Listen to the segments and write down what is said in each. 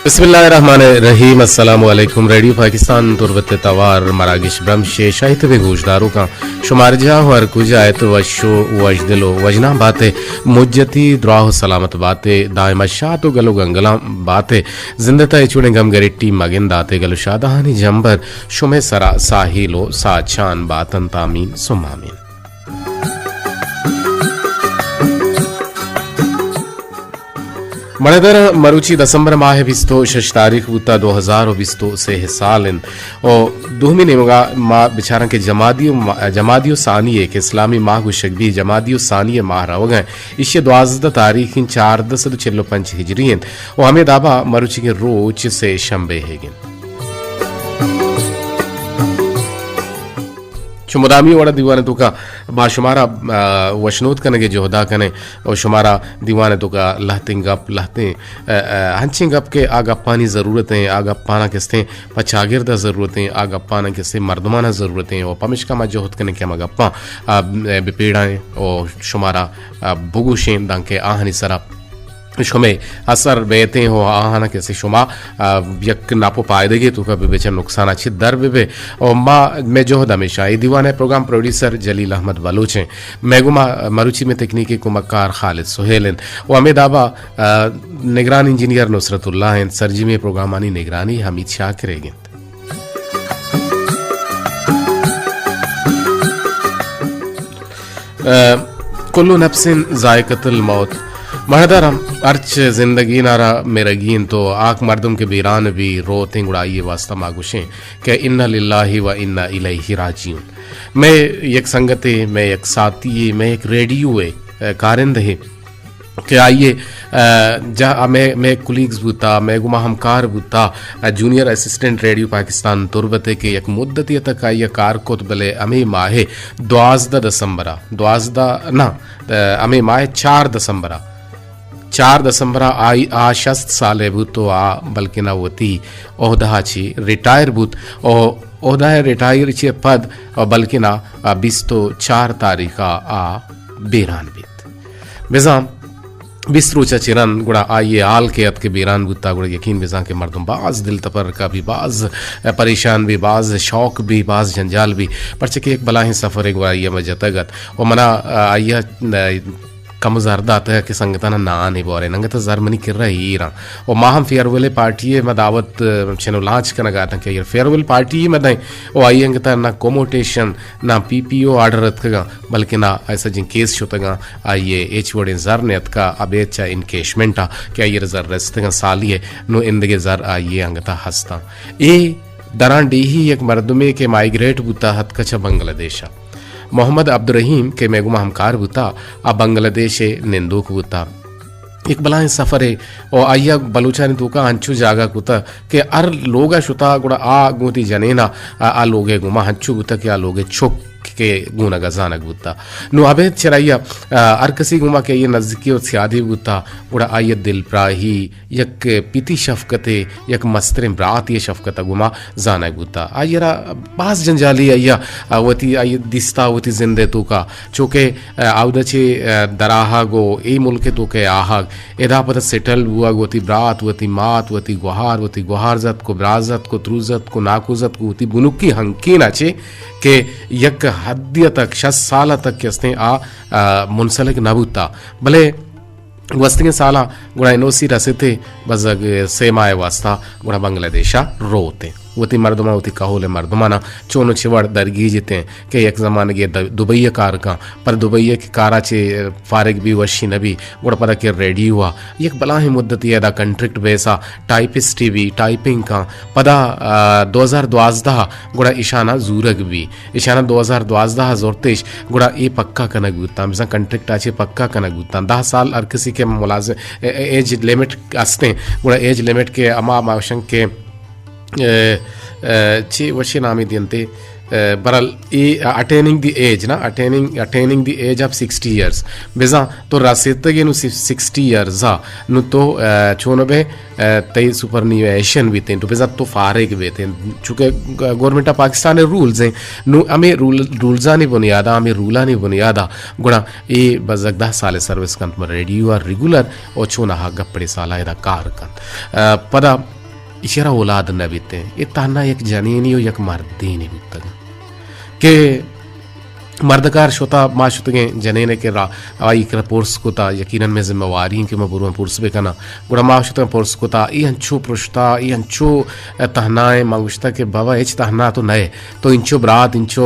بسم اللہ الرحمن الرحیم۔ السلام علیکم۔ ریڈیو پاکستان تربت توار مراگش برمش شاہی تبے گوشداروکاں، شمار جاہ و ہر کجا ات وش و وشدل و وژناں باتے، مجتی دراہ و سلامت باتے، دائم شاد و گل و گنگلاں باتے، زندتا اے چوڑیں گم گریٹی مگن داتے، گل و شادہانی جمبر شمے سرا ساہیل و ساچان باتنت۔ آمین ثم آمین۔ مڑدر، مروچی دسمبر ماہ بیست و شش تاریخ بوتا، دو ہزار و بیست و سے سال انت۔ و دومی نیمگا ما بچاراں کہ جمادی و ما-، جمادی و ثانی ء کہ اسلامی ماہ گوشگ بی، جمادی و ثانی ء ماہ روگا انت۔ ایشی دوازدہ تاریخ انت، چاردہ سد و چل و پنچ ہجری انت۔ و ہمے دابا مروچی کے روچ سے شنبے ہے گن۔ چو مدامی وڑا دیوان توکا ما شمارا، آ، وشنود کنگے جہدا کنیں و شمارا دیوان توکا لہتیں گپ، لہتیں، آ، آ، ہنچیں گپ کہ آ گپانی ضرورت ہیں، آ گپانا کستیں پہ چاگردا ضرورت ہیں، آ گپانا کستیں مردمانا ضرورت ہیں و پمشکا ما جہد کنیں کہ ہما گپاں، آ، بپیڑائیں و شمارا، آ، بگوشیں دانکہ آہانی سرا شمے اثر بیتیں و آہانا کسے شما، آ، یک ناپو پائدگے توکا بہ بچن نقصانا چہ در بہ بے۔ و ما، مے جہد ہمیشہ اے دیوان ء پروگرام پروڈیوسر جلیل احمد بلوچ ہیں۔ مے گما مروچی میں تکنیکی کمکار خالد سہیل ہیں۔ و ہمے دابا، آ، نگران انجینئر نصرت اللہ ہیں۔ سرجمی پروگرامانی نگرانی حمید شاکر ہیں۔ ء، کل نفس ذائقۃ الموت۔ مہدرم ہرچ زندگی نارا مرگی انت و آک مردم کہ بیران بی روتیں گڑا آئی واسطہ ما گوشیں کہ انا للہ و انا الیہ راجعون۔ مئے یک سنگتے، مئے یک ساتھی، مئے یک ریڈیو ء، ء، کارندہ کہ آئی ء، آ، جا-، آ، مئے، مئے کولیگز بوتا، مئے گما ہمکار بوتا، آ، جونیئر اسسٹنٹ ریڈیو پاکستان تربت ء کہ یک مدتی تک آئی ء کار کت، بلے ہمے ماہ ء دوازدہ دسمبر ء، دوازدہ نہ، آ، ہمے ماہ ء چار دسمبر ء، چار دسمبر ء آئی آ شست سال ء بوت و آ بلکنا وتی عہدہ ء چہ ریٹائر بوت و عہدہ ء ریٹائر چہ پد و بلکنا آ بیست و چار تاریخ ء آ بیران بیت۔ بزاں بیست روچ ء چہ رند گڑا آئی ء حال کہ اتک بیران بوتا، گڑا یقین بزاں کہ مردم باز دل تپرکا بی، باز پریشان بی، باز شوق بی، باز جنجال بی، پرچہ کہ یک بلاہیں سفرے گڑا آئی ء ما جتگ ات و منا آئی ء کم زر داتگ کہ سنگتانا نانے بورے، انگت زر منی کرا ایراں و ما ہم فیئرویل پارٹی ء ما دعوت چنو لانچ کنگا اتاں کہ فیئرویل پارٹی ما دیں و آئی انگت نہ کوموٹیشن نہ پی پی او آرڈر اتکگاں، بلکنا آئی سجیں کیس شتگاں، آئی ء ہچ وڑیں زر نیتکا، ابید چہ انکیشمنٹ ء کہ آئی ء زر رستگاں سالی ء، نوں اندگہ زر آئی ء انگتا ہستاں۔ اے دران ڈیہی یک مردمے کہ مائیگریٹ بوتا ہتکا چہ بنگلہ دیش ء۔ محمد عبدالرحیم کہ مئے گوما ہمکار بوتا، آ بنگلہ دیش ء نندوک بوتا۔ یک بلاہیں سفرے و آئی ء بلوچانی توکا انچو جاگہ کتہ کہ ہر لوگ ء شتا گڑا آ گوں وتی جنین ء آ، آ لوگ ء گوما انچو بوتہ کہ آ لوگ ء چک کہ گونگ ء زانگ بوتہ۔ نوں ابید چرآئی ء، آ، ہر کسی گوما کہ آئی ء نزیکی و سیادی بوتہ گڑا آئی ء دلپراہی یک پتی شفقتے، یک مستریں براتی ء شفقت ء گوما زانگ بوتہ۔ آئی ء را باز جنجالی آئی ء، آ، وتی آئی ء دیستا وتی زند ء توکا چوکہ، آ، آودا چہ، آ، درآہگ و اے ملک ء توکا آہگ، ادا پدا سیٹل بوگ، وتی برات، وتی مات، وتی گوہار، وتی گوہارزتک و برازتک و تروزتک و ناکوزتک و وتی بنکی ہنکین ء چہ کہ یک حدی ء تک، شست سال ء تک کہ استیں آ، آ، منسلک نہ بوتا۔ بلے گوستگیں سالاں گڑا این او سی رسیت ء بزگ سے ماہ ء واسطہ گڑا بنگلہ دیش ء روت ء وتی مردماں، وتی کہول ء مردماناں چون و چہ وڑ درگیجت ء کہ یک زمانگے د-، دبئی ء کار کن، پر دبئی ء کہ کارا چہ فارغ بی، وشی نہ بی، گڑا پدا کہ ریڈیو ء یک بلاہیں مدتی ء ادا کنٹریکٹ بیس ء ٹائپسٹی بی، ٹائپنگ کن، پدا، آ، دو ہزار دوازدہ ء گڑا ایشاناں زورگ بی۔ ایشاناں دو ہزار دوازدہ ء زرتش، گڑا اے پکا کنگ بوتاں، بزاں کنٹریکٹ ء چہ پکا کنگ بوتاں۔ دہ سال ہر کسی کہ ملازم، اے-، اے-، ایج لمٹ استیں، گڑا ایج لمٹ کہ ہما ما گوشن کہ، اے، اے، چی وشی نامی دینتے، برحال اے اٹیننگ دی ایج نا، اٹیننگ اٹیننگ دی ایج آف سکسٹی ایئرز، بزاں تو رسیتگے نو سکسٹی ایئرز آ، نو تو چون بے تئی سپرنیویشن بیتیں، تو بزاں تو فارغ بیتیں، چونکہ گورنمنٹ آف پاکستان رولز ہیں، نو ہمیں رولزانی بنیادا، ہمیں رولانی بنیادا گڑا اے بزگ دہ سال سروس کنت ماں ریڈیو آ ریگولر، او چون آ گپڑے سالا ادا کار کنت۔ پدا ایشرا اولاد نہ بیتیں، اے تہنا یک جنینی و یک مردینی بوتگ کہ مردکار شتا، ما شتگیں جنینے کہ را آئی کرا پرس کتا، یقیناً میں ذمہ واری ہیں کہ ما برواں پرس بکناں۔ گڑا ما شتگیں پرس کتا، ای انچو پرشتا، ای انچو تہنائیں، ما گوشتا کہ بابا ہچ تہنا تو نئے، تو انچو برات، انچو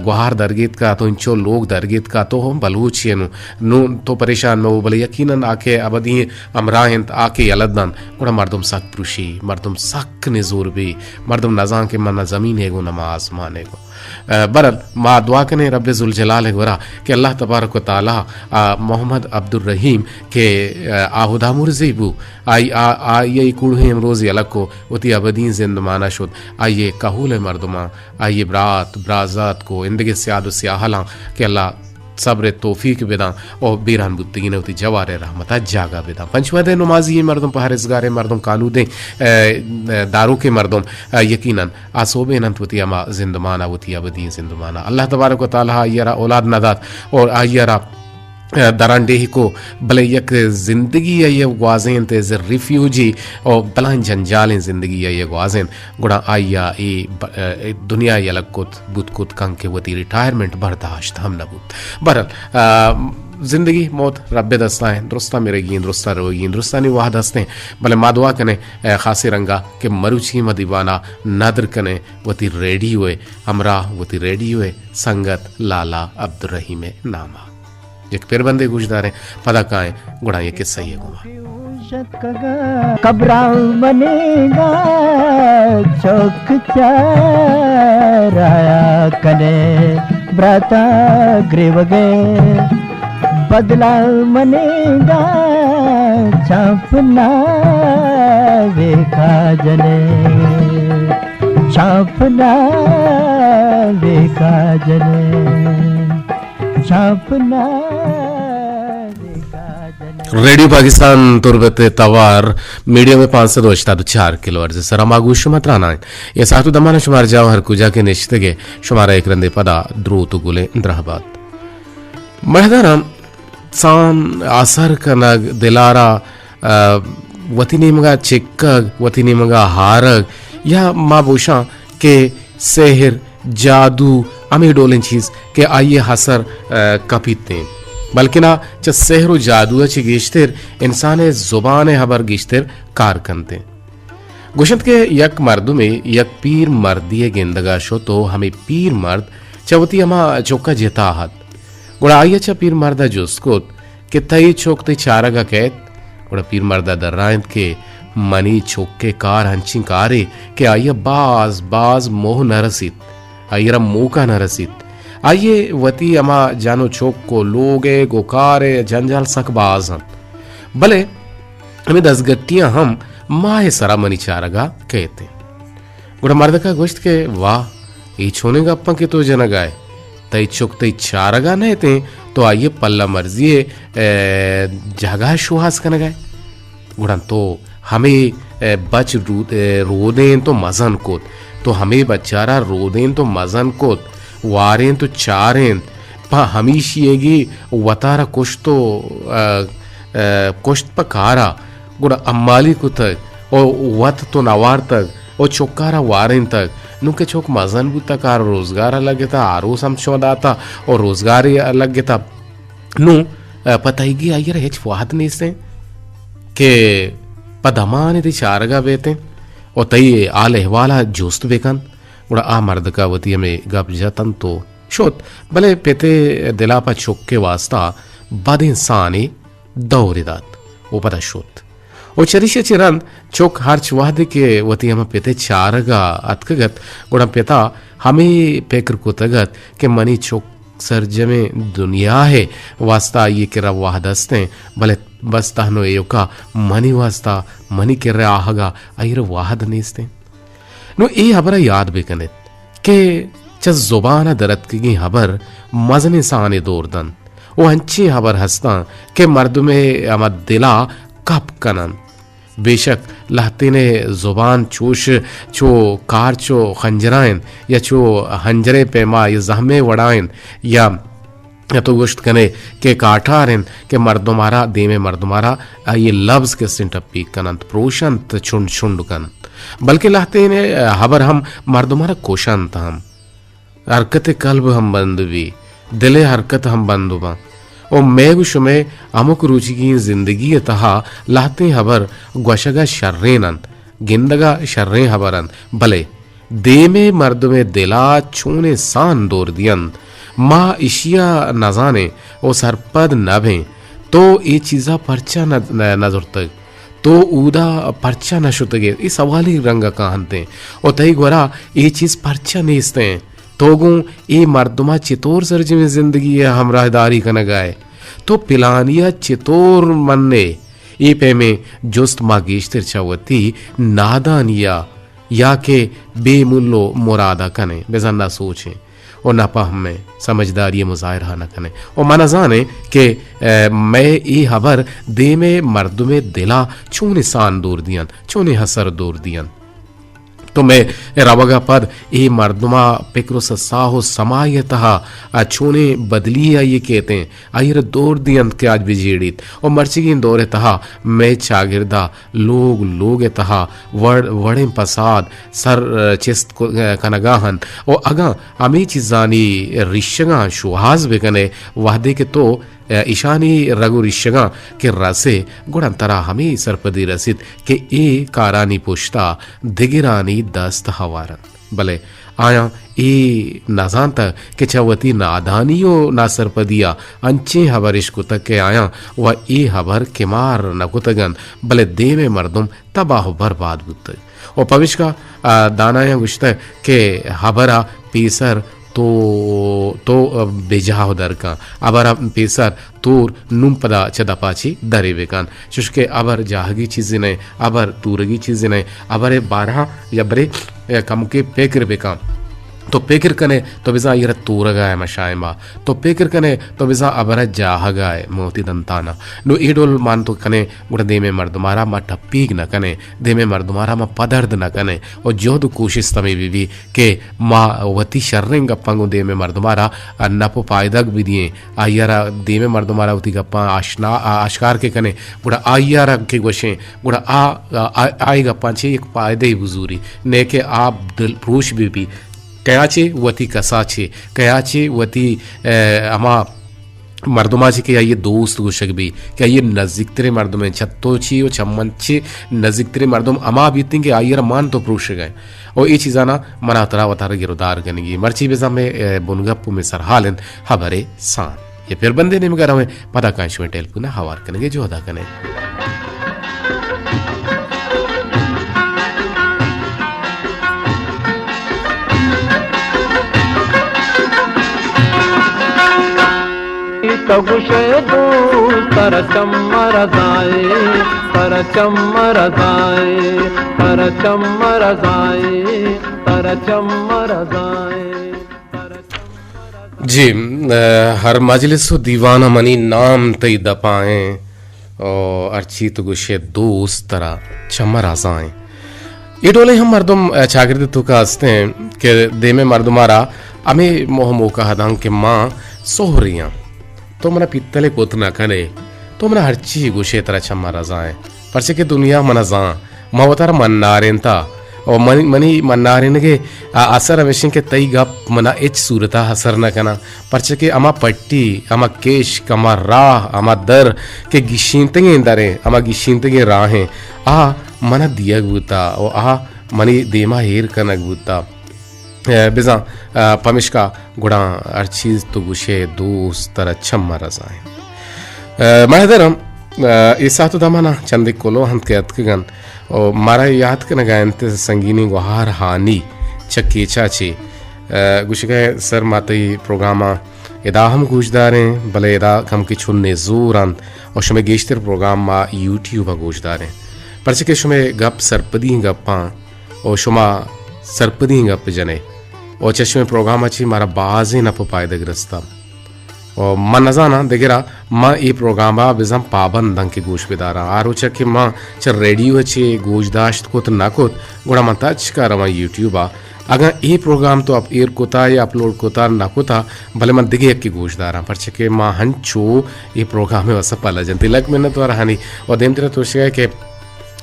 گوہار درگیت کا، تو انچو لوگ درگیت کا، تو ہم بلوچی نو، نو تو پریشان مہ بو، بلے یقیناً آ کہ ابدی ہمراہ انت، آ کہ یلہ دنت، گڑا مردم سک پروشی، مردم سک نزور بی، مردم نزان کہ من نہ زمینے گوں نہ ما آسمانے گوں۔ برحال ما دعا کنیں رب ذوالجلال گورا کہ اللہ تبارک و تعالی محمد عبدالرحیم کہ آ ہدا مرزی بو، آئی آئی کوڑھیں امروز یلہ کو وتی ابدی زندمانا شد، آئی کہول مردماں، آئی برات برازات کو اندگہ سیاد و سیاہلاں کہ اللہ صبر توفیق بداں او بیران بوتگین وتی جوار رحمتا جاگہ بداں۔ پنچ وہدے نمازی مردم، پہرزگار مردم، کانودیں داروکیں مردم یقیناً آسوبین انت وتی ہما زندمانا، وتی ابدی زندمانا۔ اللہ تبارک و تعالی آئی را اولاد نہ دات اور آئی را دران ڈیہی کو، بلے یک زندگی آئی گوازینت ایز اے ریفیوجی او بلائیں جنجالیں زندگی آئی گوازینت، گڑا آئی اے دنیا یلہ کت بوت کت کن کہ وتی ریٹائرمنٹ برداشت ہم نہ بوت۔ برحال زندگی موت رب دستائیں، درستاں مرگی، درستاں روگی، درستانی وہد ہستیں، بلے ما دعا کنیں خاصی رنگا کہ مروچی ما دیوانا ندر کنیں وتی ریڈیو ہمراہ، وتی ریڈیو سنگت لالا عبدالرحیم ناما۔ یک پربندے گوش داریں، پدا کائیں گڑا یک قصہ یہ گوما۔ قبراں منیگا چوک چارایا کنے، براتا گریوگے بدلا منیگا چانپ نا ویکا جنے، چانپ نا ویکا جنے۔ ریڈیو پاکستان تربت توار، میڈیم میں پانچ سد و ہشتاد و چار کلو ہرٹز سرا ما گوش شما ترانا ہیں۔ یہ ساعت و دمان شمار جاو ہر کجا کے نشتگے، شمارا ایک رندے پدا دروت و گلیں درہبات۔ مہدانا سان آسر کنگ، دلارا وتی نیمگا چکگ، وتی نیمگا ہارگ، یا ما بوشاں کہ سحر، جادو، ہمے ڈولیں چیز کہ آئی ء اثر کپیت انت، بلکنا چہ سحر و جادو ء چہ گیشتر انسان ء زبان ء ہبر گیشتر کار کنت انت۔ گوشنت کہ یک مردمے یک پیر مردی ء گندگا شت و ہمے پیر مرد چہ وتی ہما چکا جتا ات۔ گڑا آئی ء چہ پیر مرد ء جست کت کہ تئی چک تئی چارگ ء کئیت؟ گڑا پیر مرد ء درائینت کہ منی چک ء کار ہنچیں کارے کہ آئی ء باز باز موہ نہ رسیت، آئی ء را موقع نہ رسیت۔ آئی ء وتی ہما جن و چک و لوگ ء گوکار ء جنجال سک باز انت، بلے ہمے دزگٹیاں ہم ماہ ء سرا منی چارگ ء کئیت انت۔ گڑا مردک ء گوشت کہ واہ، اے چونیں گپاں کہ تو جنگ ء ئے؟ تئی چک تئی چارگ ء نہ اتیں، تو آئی ء پلہ مرزی ء، ء، جاگہ ء شوہاز کنگ ء ئے۔ گڑا تو ہمے، ء، بچ رو-، ء، رودینت و مزن کت۔ تو ہمے بچ ء را رودینت و مزن کت، وارینت و چارینت۔ پہ ہمیشی ء گی وتارا کشت و، ء، ء، کشت پہ کارا۔ گڑا امالی کتگ و وت تو نوارتگ و چکارا وارینتگ۔ نوں کہ چک مزن بوتگ، کار و روزگارا لگتہ، آروس ہم شما داتہ و روزگارے لگتہ۔ نوں، ء، پہ تئیگی آئی را ہچ وہد نیستیں کہ پہ دمانے تئی چارگا بیتیں و تئی حال احوالا جست بکنت۔ گڑا آ مردکا وتی ہمے گپ جتنت و شت، بلے پتے دلا پہ چکے واسطہ بدیں سانے دورے دات و پدا شت۔ و چریشی ء چہ رند چک ہرچ وہدے کہ وتی ہما پت ء چارگ ء اتکگ ات، گڑا پت ء ہمے پکر کتگ ات کہ منی چک سرجمیں دنیا ء واستا آئی ء کرا وہد است انت، بلے بس تہنو ایوکا منی واستا، منی کرا آہگ ء آئی ء را وہد نیست انت۔ نوں اے ہبر ء یاد بہ کن ات کہ چہ زبان ءَ درتکگیں ہبر مزنیں سانے دور دنت و انچیں ہبر ہستاں کہ مردم ءِ ہما دل ءَ کپ کننت۔ بے شک لہتین ءِ زبان چوش چو کارچ و خنجرا انت یا چو ہنجرے پیما یا زہمے وڑا انت یا تو گوشت کنے کہ کاٹار انت کہ مردم ءَ را، دیم ءِ مردم ءَ را آئی ءِ لبز کسیں ٹپیک کننت، پروشنت، چنڈ چنڈ کننت۔ بلکہ لہتین ءِ ہبر ہم مردم ءَ را کشنت ہم۔ حرکت قلب ہم بند بی، دل ءِ حرکت ہم بند باں۔ و مئے گوں شمئے ہمک روچیگیں زندگی ءِ تہا لہتیں ہبر گوشگ ءَ شرین انت، گندگ ءَ شریں ہبر انت، بلے دیم ءِ مردم ءِ دل ءَ چونیں سان دور دینت، ما اشی ءَ نزانیں و سرپد نہ بیں۔ تو اے چیز ءَ پرچا نہ، نہ، نہ زرتگ؟ تو اودا پرچا نہ شتگ ئے؟ اے سوالی رنگ ءَ کاہنت انت۔ و تئی گورا اے چیز پرچا نیست انت؟ تو گوں اے مردم ءَ چطور سرجمیں زندگی ءَ ہمراہداری کنگ ءَ ئے؟ تو پلانی ءَ چطور من ئے؟ اے پیمیں جست ما گیشتر چہ وتی نادانی ءَ یا کہ بے مل و مراد ءَ کنیں، بزاں نہ سوچیں و نہ پہمیں، سمجھداری ءِ مظاہرہ نہ کنیں۔ و من ءَ زانیں کہ، اے، مئے اے ہبر دیم ءِ مردم ءِ دل ءَ چونیں سان دور دینت، چونیں اثر دور دینت۔ تو مئے روگ ءَ پد اے مردم ءِ پکر و سساہ و سمائی ءِ تہا چونیں بدلی آئی ءَ کیت انت، آئی ءَ را دور دینت کہ آج بجیڑیت۔ و مرچیگیں دور ءِ تہا مئے چاگرد ءَ لوگ لوگ ءِ تہا وڑ، وڑیں پساد سر، چست ک-، کنگ ءَ انت۔ و اگاں ہمے چیزانی ریشگاں شوہاز بہ کن ئے، وہدے کہ تو ایشانی رگ و ریشگاں کہ رس ئے، گڑا ترا ہمے سرپدی رسیت کہ اے کارانی پشتا دگرانی دست ہوار انت۔ بلے آیاں اے نزانتگ کہ چہ وتی نادانی و ناسرپدیا انچیں ہبر اش کتگ کہ آیاں و اے ہبر کمار نہ کتگ انت، بلے دیم ءِ مردم تباہ و برباد بوتگ۔ و پمیشکا، آ، دانایاں گوشتگ کہ ہبر ءَ پیسر تو، تو، آ، بجاہ در کن۔ ہبر ءَ پیسر تور نوں پدا چہ دپا چی درے بکن۔ چوشکہ ہبر جاہگی چیزے نئے، ہبر تورگی چیزے نئے، ہبر ءِ بارہا یا برے، اے، کمکے پکر بکن۔ تو پکر کنے تو بزاں آئی ءَ را تورگا ئے مشائما۔ تو پکر کنے تو بزاں ہبر ءِ جاہگا ئے موتی دنتانا۔ نو اے ڈول مان تو کنے گڑا دیم ءِ مردمارا ما ٹپیگ نہ کنیں، دیم ءِ مردمارا ما پدرد نہ کنیں۔ و جہد و کوشست ہمے بہ بی کہ ما وتی شریں گپاں گوں دیم ءِ مردمارا نپ و پائدگ بدییں۔ آئی ءَ را دیم ءِ مردم ءَ را وتی گپاں آشنا، آ، آشکار کہ کنیں، گڑا آئی ءَ را کہ گوشیں، گڑا آ، آ، آ، آئی گپاں چہ یک پائدہ ئے بزوری، نئے کہ آ دل پروش بہ بی۔ کیا چہ وتی کسا چہ، کیا چہ وتی، اے، ہما مردما چہ کہ آئی ءَ دوست گوشگ بی، کہ آئی ءِ نزیکتریں مردم انت، چہ تو چی و چہ من چی نزیکتریں مردم ہما بیتیں کہ آئی ءَ را مان تو پروشگ ءَ ئے۔ و اے چیزانا منا ترا وتارا گرودار کنگی۔ مرچی بزاں مئے، اے، بنگپ و مئے سرحال انت ہبرے سان۔ یہ پھر بندے نیمگا رویں، پدا کائیں شمئے ٹیلیفون ہوار کنگے جہدا کنیں۔ تو گوشے دوست ترا چم رضائے، ترا چم رضائے، ترا چم رضائے، ترا چم رضائے۔ جی، اے، ہر مجلس و دیوان منی نام تئی دپائیں، او ہرچی تو گوشے دوست ترا چم رضائیں۔ اے ڈولیں ہم مردم، اے، چاگرد توکا ہستیں کہ دیمے مردم را ہمے موہ موقع داں کہ ما سہریاں۔ تو منا پیتلے کت نہ کنے، تو منا ہرچی گوشے ترا چم رضائیں۔ پرچہ کہ دنیا منا زان، ما وتارا منارینتا۔ و منی، منی منارینگے، آ، اثر ہمیشیں کہ تئی گپ منا ہچ صورتا اثر نہ کناں۔ پرچہ کہ ہما پٹی، ہما کشک، ہما راہ، ہما در کہ گشینتگیں دریں، ہما گشینتگیں راہیں، آ منا دیگ بوتا و آ منی دیما ایر کنگ بوتا۔ اے، بزاں، اے، پمشکا گڑا ہر چیز تو گوشے دوست ترا چم رضائیں۔ اے، مہدرم، اے، اے ساعت و دمانا چندے کلوہ انت کہ اتکگن و مارا یاد کنگا انت سنگینی گوہار ہانی چہ کیچا چے۔ اے، گوشگا سر ما تئی پروگراما ادا ہم گوشداریں، بلے ادا کم کہ چون نزور انت و شمے گیشتر پروگرام ما یوٹیوب گوشداریں۔ پرچہ کہ شمے گپ سرپدی گپاں و شما سرپدیں گپ جنے۔ و چہ شمئے پروگرام ءَ چہ مارا بازیں نپ و پائدگ رستہ۔ و من نزاناں دگرا من اے پروگرام ءَ بزاں پابنداں کہ گوش بداراں۔ آ روچ ءَ کہ من چہ ریڈیو ءَ چہ گوش داشت کت نہ کت، گڑا من تچک ءَ رواں یوٹیوب ءَ۔ اگاں اے پروگرام تو اپ ایر کتا یا اپلوڈ کتا نہ کتا، بلے من دگہ یکے گوش داراں، پرچہ کہ من ہنچو اے پروگرام ءِ واسطہ پلہ جنت۔ لک منت وار ہانی۔ و دیمترا تو شگئے کہ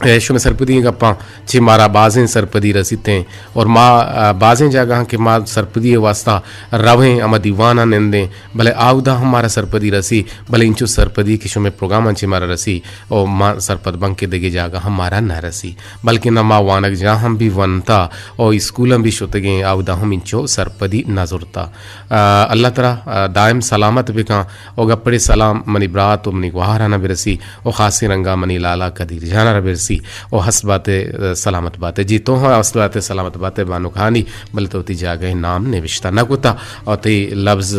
اے شمئے سرپدی گپاں چہ مارا بازیں سرپدی رسیتیں اور ما، آ، بازیں جاگہاں کہ ما سرپدی ءِ واسطہ رویں، ہما دیواناں نندیں، بلے آودا ہم مارا سرپدی رسی، بلے انچو سرپدی کہ شمئے پروگراماں چہ مارا رسی، او ما سرپد باں کہ دگہ جاگہ ہم مارا نہ رسی، بلکنا ما وانگجاہ ہم بھی ونتا، او اسکولاں بھی شتگیں، آودا ہم انچو سرپدی نہ زرتا۔ آ، اللہ ترا، آ، دائم سلامت بکاں۔ او گپڑے سلام منی برات و منی گوہارانا برسی، او خاصیں رنگا منی لالا قدیر جانارا برسی، او ہست باتے، سلامت باتے۔ جی تو ہم ہست باتے، سلامت باتے بانک ہانی، بلے تو وتی جاگہ نام نوشتہ نہ کتا، او تئی لبز،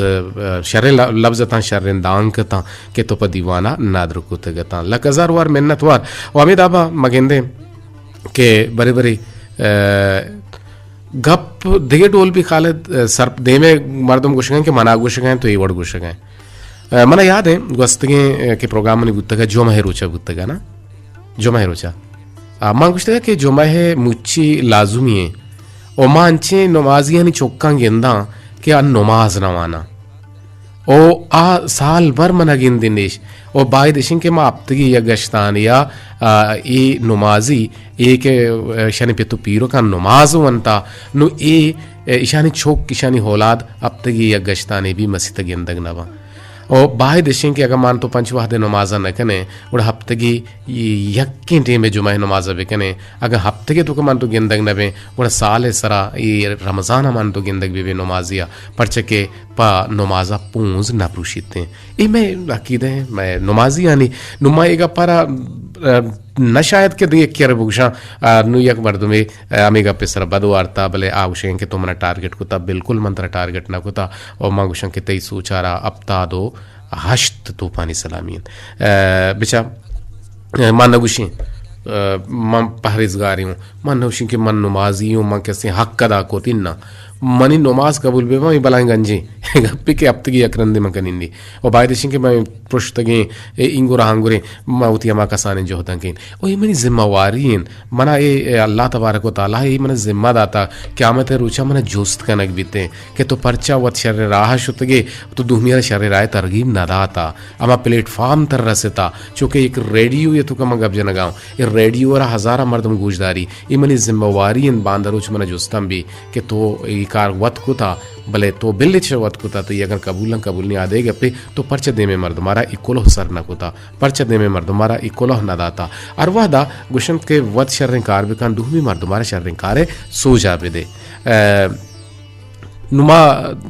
شریں ل-، لبز اتاں، شریں دانک اتاں کہ تو پہ دیوانا ندر کتگ اتاں۔ لک ہزار وار منت وار۔ او ہمے دابا مگندیں کہ برے برے، آ، گپ دگہ ڈول بھی خالد، آ، سر دیمے مردم گوشگیں کہ منا گوشگیں تو اے وڑ گوشگیں۔ آ، منا یاد ایں، گوستگیں، آ، کہ پروگرام منی بوتگا، جمعہ روچا بوتگا نا؟ جمعہ روچا۔ آ، ما گوشتگا کہ جمعہ مچی لازمی ایں۔ او ما انچیں نمازیانی چکاں گنداں کہ آ نماز نہ واناں۔ او آ سال بھر منا گندینیش۔ او باید اشیں کہ ما ہپتگی یک گشتانی یا، آ، اے نمازی، اے کہ، آ، اشانی پت و پیرکاں نماز ونتا، نو اے، آ، اشانی چک، اشانی اولاد ہپتگی یک گشتانی بھی مسیت گندگ نہ باں۔ او باید اشیں کہ اگاں مان تو پنچ وہد نماز نہ کنے، گڑا ہپتگی یکیں ٹیم جمعہ نماز بکنے۔ اگاں ہپتگے تو کہ مان تو گندگ نہ بیں، گڑا سال سرا اے رمضان مان تو گندگ بہ بے نمازیا، پرچہ کہ پہ نمازا پونز نہ پروشیتیں۔ اے مئے عقیدہ ایں، مئے نمازیانی۔ نو ما اے گپارا، آ، نہ شاید کہ دگہ کیرے بگوشاں، آ، نو یک مردمے، آ، ہمے گپے سرا بد وارتا، بلے آ گوشیں کہ تو منا ٹارگٹ کتا، بالکل من ترا ٹارگٹ نہ کتا، او ما گوشاں کہ تئی سوچارا ہپتاد و ہشت توپانی سلامی انت۔ آ، بچا، آ، ما نہ گوشیں، آ، من پہریزگارے اوں، من نہ گوشیں کہ من نمازی اوں، من کسیں حق ادا کت، اناں۔ منی نماز قبول بہ باں، اے بلاہیں گنجیں گپے کہ ہپتگی یک رندے من کنیں نی۔ و باید اشیں کہ من پرشتگیں، اے اینگور آنگوریں، من وتی ہما کسانیں جہداں کیں۔ و اے منی ذمہ واری انت۔ منا اے، اے اللہ تبارک و تعالی اے منا ذمہ داتا، قیامت روچا منا جست کنگ بیتیں کہ تو پرچا وت شریں راہ شتگے، تو دومیارا شریں راہ ترغیب نہ داتا۔ ہما پلیٹ فارم تر رستا، چونکہ یک ریڈیو یے توکا من گپ جنگا اوں۔ اے ریڈیو را ہزاراں مردم گوش داری۔ اے منی ذمہ واری انت، باندا روچ منا جستاں بی کہ تو اے کار وت کتا، بلے تو بل چہ وت کتا، تئی اگر قبول نہ قبول نی آدے گپے، تو پرچہ دیمے مردمارا اے کلوہ سر نہ کتا، پرچہ دیمے مردمارا اے کلوہ نہ داتا۔ ہر وہدا گوشنت کہ وت شریں کار بکن، دومی مردمارا شریں کارے سوجا بدے۔ اے، نو ما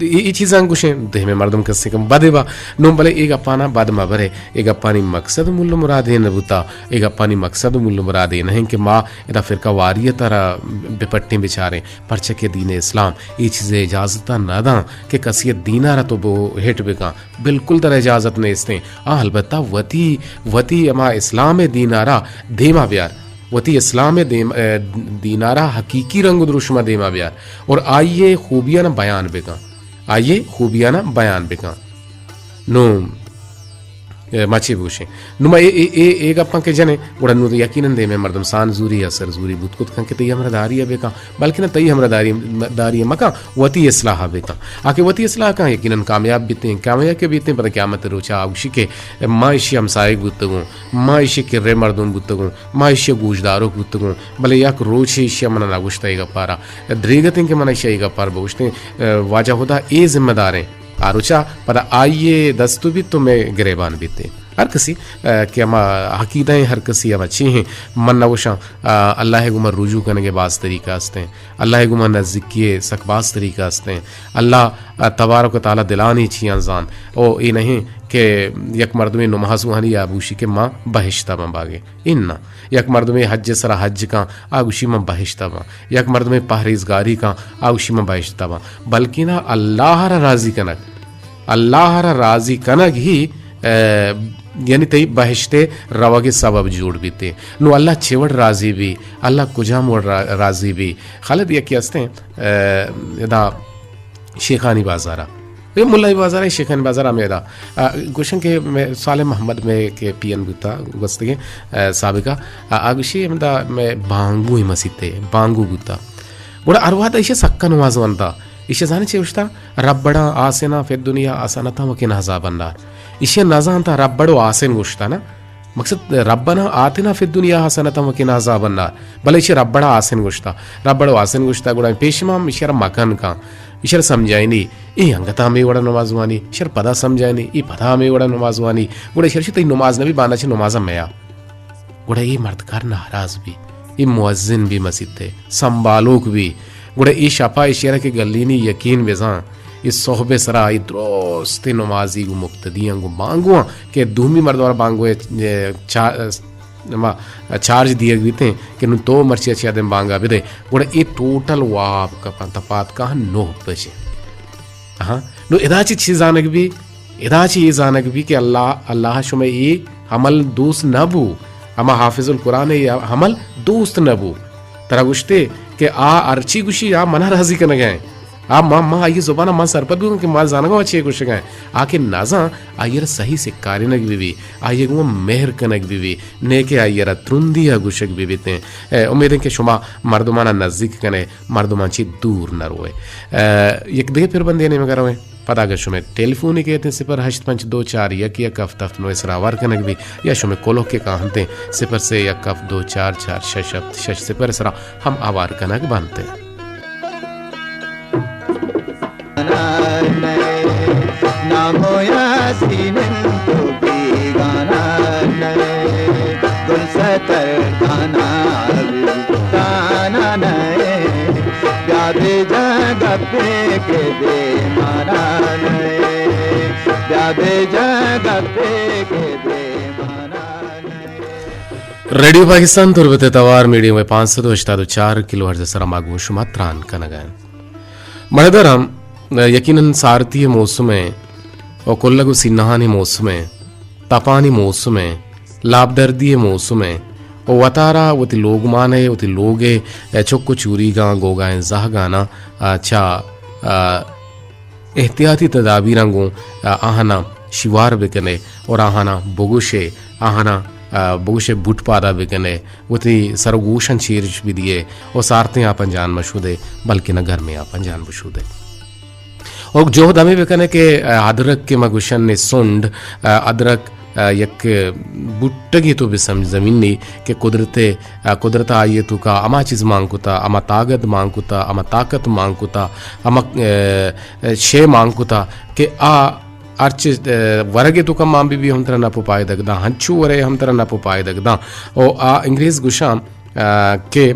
اے، اے چیزاں گوشیں، دیمے مردم کسے کم بدے با۔ نو بلے اے گپانا بد مبرے، اے گپانی مقصد مول مراد اے نہ بوتا، اے گپانی مقصد مول مراد اے نہیں کہ ما ادا فرقہ واریت را بپٹیں بچاریں، پرچہ کہ دین اسلام اے چیزے اجازت نہ داں کہ کسی دینا را تو بو ہٹ بکاں، بالکل ترا اجازت نیستیں۔ آ البتہ وتی، وتی ہما اسلام دینا را دیما بیار۔ وتی اسلام دیم-، اے، دینارا حقیقی رنگ و دروشما دیما بیار اور آئیے خوبیانا بیان بکن، آئیے خوبیانا بیان بکن۔ نو، اے، ما چی بگوشیں؟ نو ما اے، اے، اے، اے گپاں کہ جنیں، گڑا نو یقیناً دیمے مردم سان زوری یا سر زوری بوت کت کن کہ تئی ہمراہ داری بکن، بلکہ نہ تئی ہمراہ داری، داری مکن، وتی اصلاح بکن۔ آ کہ وتی اصلاح کن، یقیناً کامیاب بیتیں، کامیاب کہ بیتیں، پدا قیامت روچا آ گوشی کہ ما اشی ہمسائگ بوتگوں، ما اشی کرے مردم بوتگوں، ما ایشی ء گوشداروک بوتگوں، بلے یک روچے ایشی ء من ء نہ گوشتہ اے گپارا۔ دریگت انت کہ من ایشی ء اے گپار بگوشتیں، ء، واجہ ہدا اے ذمہ دار انت۔ آ روچا پدا آئی ء دست بیت تو مئے گریبان بیت۔ ہر کسی، ء، کہ ہما عقیدہ ہیں، ہر کسی ہما چی ہیں، من نہ گوشاں، ء، اللہ ء گوما رجوع کنگ ء باز طریقہ است ہیں۔ اللہ ء گوما نزیکی ء سک باز طریقہ است ہیں۔ اللہ، ء، تبارک و تعالی دلانی چیاں زان۔ او اے نہیں کہ یک مردمے نماز وانی آ بوشی کہ ما بہشت ء من باگے۔ اناں، یک مردمے حج ء سرا حج کن، آ گوشی من بہشت ء باں۔ یک مردمے پہریزگاری کن، آ گوشی من بہشت ء باں۔ بلکنا اللہ ء را راضی کنگ، اللہ ء را راضی کنگ ہی، ء، یعنی تئی بہشت ء روگ ء سبب جوڑ بیتے۔ نو اللہ چے وڑ راضی بی؟ اللہ کجام وڑ را-، راضی بی؟ خالد یکے ہستیں، ء، ادا شیخانی بازار ءَ۔ اے ملائی بازار ءَ، شیخانی بازار ءَ ہمے ادا۔ آ، گوشن کہ مئے صالح محمد مئے کہ پی این بوتا گوستگیں، آ، سابقہ، آ، آ گوشی ہمدا مئے بانگو مسیت ءَ، بانگو بوتا۔ گڑا ہر وہد ایشی سکا نماز وانتا۔ ایشی زانے چے گوشتا؟ ربڑا آسنا فی الدنیا حسنتا و قنا عذاب النار۔ ایشی نزانتا ربڑ و آسن گوشتا نا۔ مقصد، ربنا آتنا فی الدنیا حسنتا و قنا عذاب النار۔ بلے ایشی ربڑا آسن گوشتا۔ ربڑ و آسن گوشتا، گڑا پیش امام ایشی را مکن کن۔ ایشی را سمجھائینی، اے انگتا ہمے وڑا نماز وانی، ایشی را پدا سمجھائینی، اے پدا ہمے وڑا نماز وانی۔ گڑا ایشی را شی تئی نماز نبی، باندا چہ نمازا میا۔ گڑا اے مردکار ناراض بی، اے مؤذن بی مسیت ءِ، سنبھالوک بی۔ گڑا اے شپا ایشی را کہ گلینی یقین بزاں، اے صحب ءِ سرا اے درستیں نمازی گوں مقتدیاں گوں بانگواں کہ دومی مردم را بانگو ءِ، اے، چا-، ہما چارج دیگ بیتیں کہ نوں تو مرچی چہ دیم بانگا بدے، گڑا اے ٹوٹل واب کپاں، تپات کاں نو بجے۔ ہاں، نوں ادا چہ چی زانگ بی؟ ادا چہ اے زانگ بی کہ اللہ، اللہ شمئے اے عمل دوست نہ بو، ہما حافظ القرآن ءِ اے عمل دوست نہ بو۔ ترا گوشتے کہ آ ہرچی گوشی، آ منا راضی کنگا ایں۔ آ ما، ما آئی زبان ءَ ما سرپد بوگاں کہ ما زانگا چے گوشگا ایں۔ آ کہ نزان، آئی را صحیح سکارینگ بہ بی، آئی گوں مہر کنگ بہ بی، نئے کہ آئی را ترندی ءَ گوشگ بہ بیتیں۔ اے، امیدیں کہ شما مردمانا نزیک کنے، مردماں چہ دور نہ روئے۔ اے، یک دگہ پربندے نیمگا رویں۔ پدا اگہ شمئے ٹیلیفونے کیتیں، صفر ہشت پنچ دو چار یک یک ہفت ہفت نو ءِ سرا ہوار کنگ بی، یا شمئے کلوہ کہ کاہنتیں، صفر سے یک ہفت دو چار چار شش ہفت شش صفر ءِ سرا ہم ہوار کنگ بنتیں۔ نام و یاسین تو بیگانہ نئے، گل ستر دانا دانا نئے، بیا بجا گپے کہ بے مانا نئے، بیا بجا گپے کہ بے مانا نئے۔ ریڈیو پاکستان تربت ءِ توار، میڈیم ویو پانچ سد و ہشتاد و چار کلو ہرٹز ءِ سرا ما گوں شما تران کنگا ایں۔ مڑداراں، یقیناً سارتی ءِ موسم ءَ و کلگ و سینہانی موسم ءَ، تپانی موسم ءَ، لاپدردی ءِ موسم ءَ، و وتارا وتی لوگمان ءَ، وتی لوگ ءِ چک و چوریگاں، گوگائیں زہگاناں، آ، چہ، آ، احتیاطی تدابیراں گوں، آ، آہاناں شیوار بکنے اور آہاناں بگوشے، آہاناں، آ، بگوشے بوٹ پادا بکنے، وتی سر و گوشاں چیرش بدیے و سارتیں آپاں جان مشودے، بلکہ نہ گرمیں آپاں جان بشودے۔ و جہد ہمے بکنے کہ، آ، ادرک کہ ما گوشن سنڈ، آ، ادرک، آ، یک بوٹگے تو بسمجھ زمینی کہ قدرت، آ، قدرت آئی توکا ہما چیز مان کتا، ہما طاقت مان کتا، ہما طاقت مان کتا، ہما، آ، آ، شے مان کتا کہ آ ہرچ، آ، ورگے توکا مان بی بی ہم ترا نپ و پائدگ داں، ہنچو ورے ہم ترا نپ و پائدگ داں۔ او آ انگریز گوشاں، آ، کہ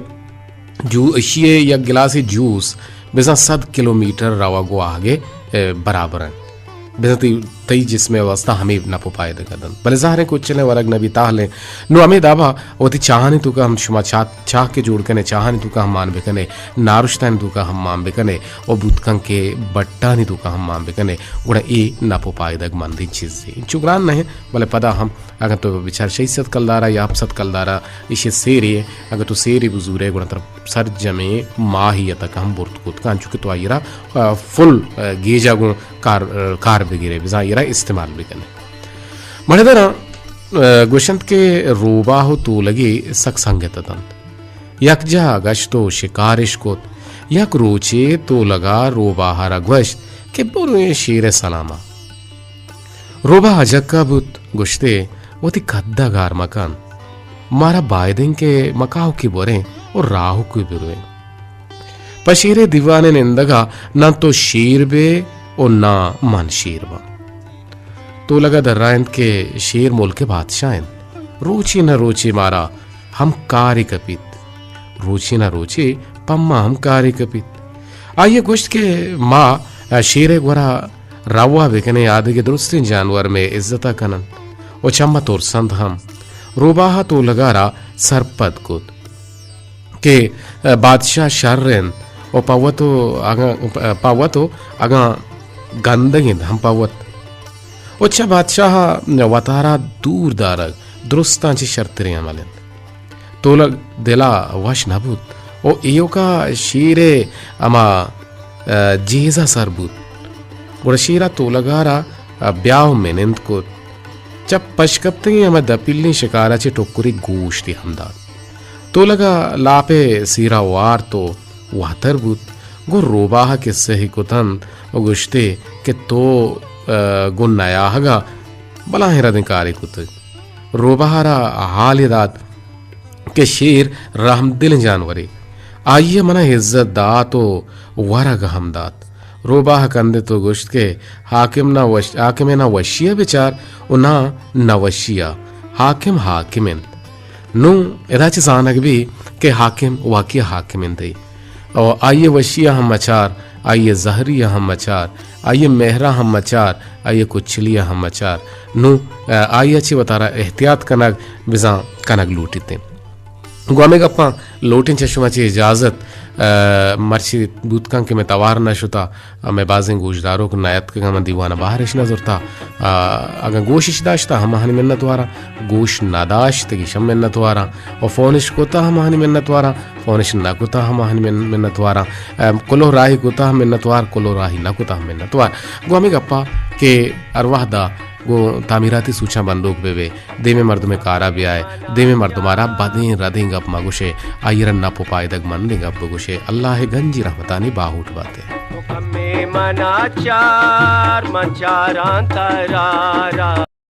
جو، اشی ءِ یک گلاسے جوس بزاں صد کلومیٹر روا گواہگ ءِ، آ، برابر انت۔ بزاں تئی، تئی جسم ءِ واسطہ ہمے نپ و پائدگ دنت۔ بلے ظاہریں کچلیں ورگ نہ بی تاہلیں۔ نوں ہمے دابا وتی چاہانی توکا ہم شما چاہ، چاہ کہ جوڑ کنے، چاہانی توکا ہم مان بکنے، نارشتانی توکا ہم مان بکنے، و بوت کن کہ بٹانی توکا ہم مان بکنے، گڑا اے نپ و پائدگ مندیں چیزے۔ انچو گران نہ انت، بلے پدا ہم اگاں تو بچار شش سد کلدارا یا ہپت سد کلدارا ایشی سیرے، اگاں تو سیرے بزورے، گڑا ترا سرجمیں ماہیت ءَ ہم برت کت کن، چونکہ تو آئی را، آ، فل، آ، گیجا گوں کار، آ، کار بگرے، بزاں آئی را استعمال بکنے۔ مڑداراں، آ، گوشنت کہ روباہ و تولگے سک سنگت اتنت۔ یک جاہ گشت و شکارش کت۔ یک روچے تولگا روباہ را گوشت کہ برویں شیر سلاما۔ روباہ اجکا بوت، گوشتے، وتی کدا گار مکن۔ مارا باید انت کہ مکاؤکے بریں و راہوکے برویں۔ پہ شیرے دیوانے نندگا نہ تو شیر بے و نہ من شیر باں۔ تولگا درائینت کہ شیر ملک بادشاہ انت۔ روچے نہ روچے مارا ہم کارے کپیت۔ روچے نہ روچے پہ ما ہم کارے کپیت۔ آئی ءَ گوشت کہ ما شیر ءِ گورا روا بکنیں، آ دگہ درستیں جانور مئے عزت ءَ کننت و چہ ما ترسنت ہم۔ روباہ ءَ تولگا را سرپد کت کہ بادشاہ شر انت و پہ وت و اگاں، پہ وت و اگاں گندگ انت ہم پہ وت۔ و چہ بادشاہ ءَ وتارا دور دارگ درستاں چہ شرتریں عمل انت۔ تولگ دل ءَ وش نہ بوت و ایوکا شیر ءِ ہما ء، جیز ء سر بوت۔ گڑا شیر ء تولگ ء را، ء، بیا و منند کت۔ چہ پشکپتگیں ہمے دپیلیں شکار ء چہ ٹکرے گوشتے ہم دات۔ تولگ ء لاپ ء سیر ء وارت و واتر بوت۔ گوں روباہ ء کسہ ئے کت انت و گوشت ئے کہ تو، ء، گوں نیاہگ ء بلاہیں ردیں کارے کتگ۔ روباہ ء را حالے دات کہ شیر رحمدلیں جانورے۔ آئی ء من ء عزت دات و ورگ ہم دات۔ روباہ کندت و گوشت کہ حاکم نہ وش-، حاکم ء نہ وشی ء بچار و نہ نہ وشی ء۔ حاکم حاکم انت۔ نوں ادا چہ زانگ بی کہ حاکم واقعی حاکم انت۔ او آئی ء وشی ء ہم مچار، آئی ء زہری ء ہم مچار، آئی ء مہر ء ہم مچار، آئی ء کچلی ء ہم مچار۔ نوں، ء، آئی ء چہ وتارا احتیاط کنگ بزاں کنگ لوٹیت انت۔ گوں ہمے گپاں لوٹیں چہ شما چہ اجازت، ء، مرچی بوت کن کہ مئے توار نہ شتا، ء، مئے بازیں گوشداروک نہ اتکگاں، من دیوان ء بہر اش نہ زرتا۔ ء، اگاں گوش اش داشتا ہماہانی منت واراں، گوش نہ داشت گیش ہم منت واراں۔ و فون اش کتا ہماہانی منت واراں، فون اش نہ کتا ہماہانی من-، منت واراں۔ ء، کلوہ راہی کتا ہم منت وار، کلوہ راہی نہ کتا ہم منت وار۔ گوں ہمے گپا کہ ہر وہدا گوں تعمیراتی سوچاں بندوک بہ بے، دیمے مردمے کارا بیائے، دیمے مردمارا بدیں ردیں گپ مگوشے، آئی را نپ و پائدگ مندیں گپ بگوشے۔ اللہ ء گنجی رحمتانی باہوٹ باتے۔ حکم منا چار، من چاراں ترارا۔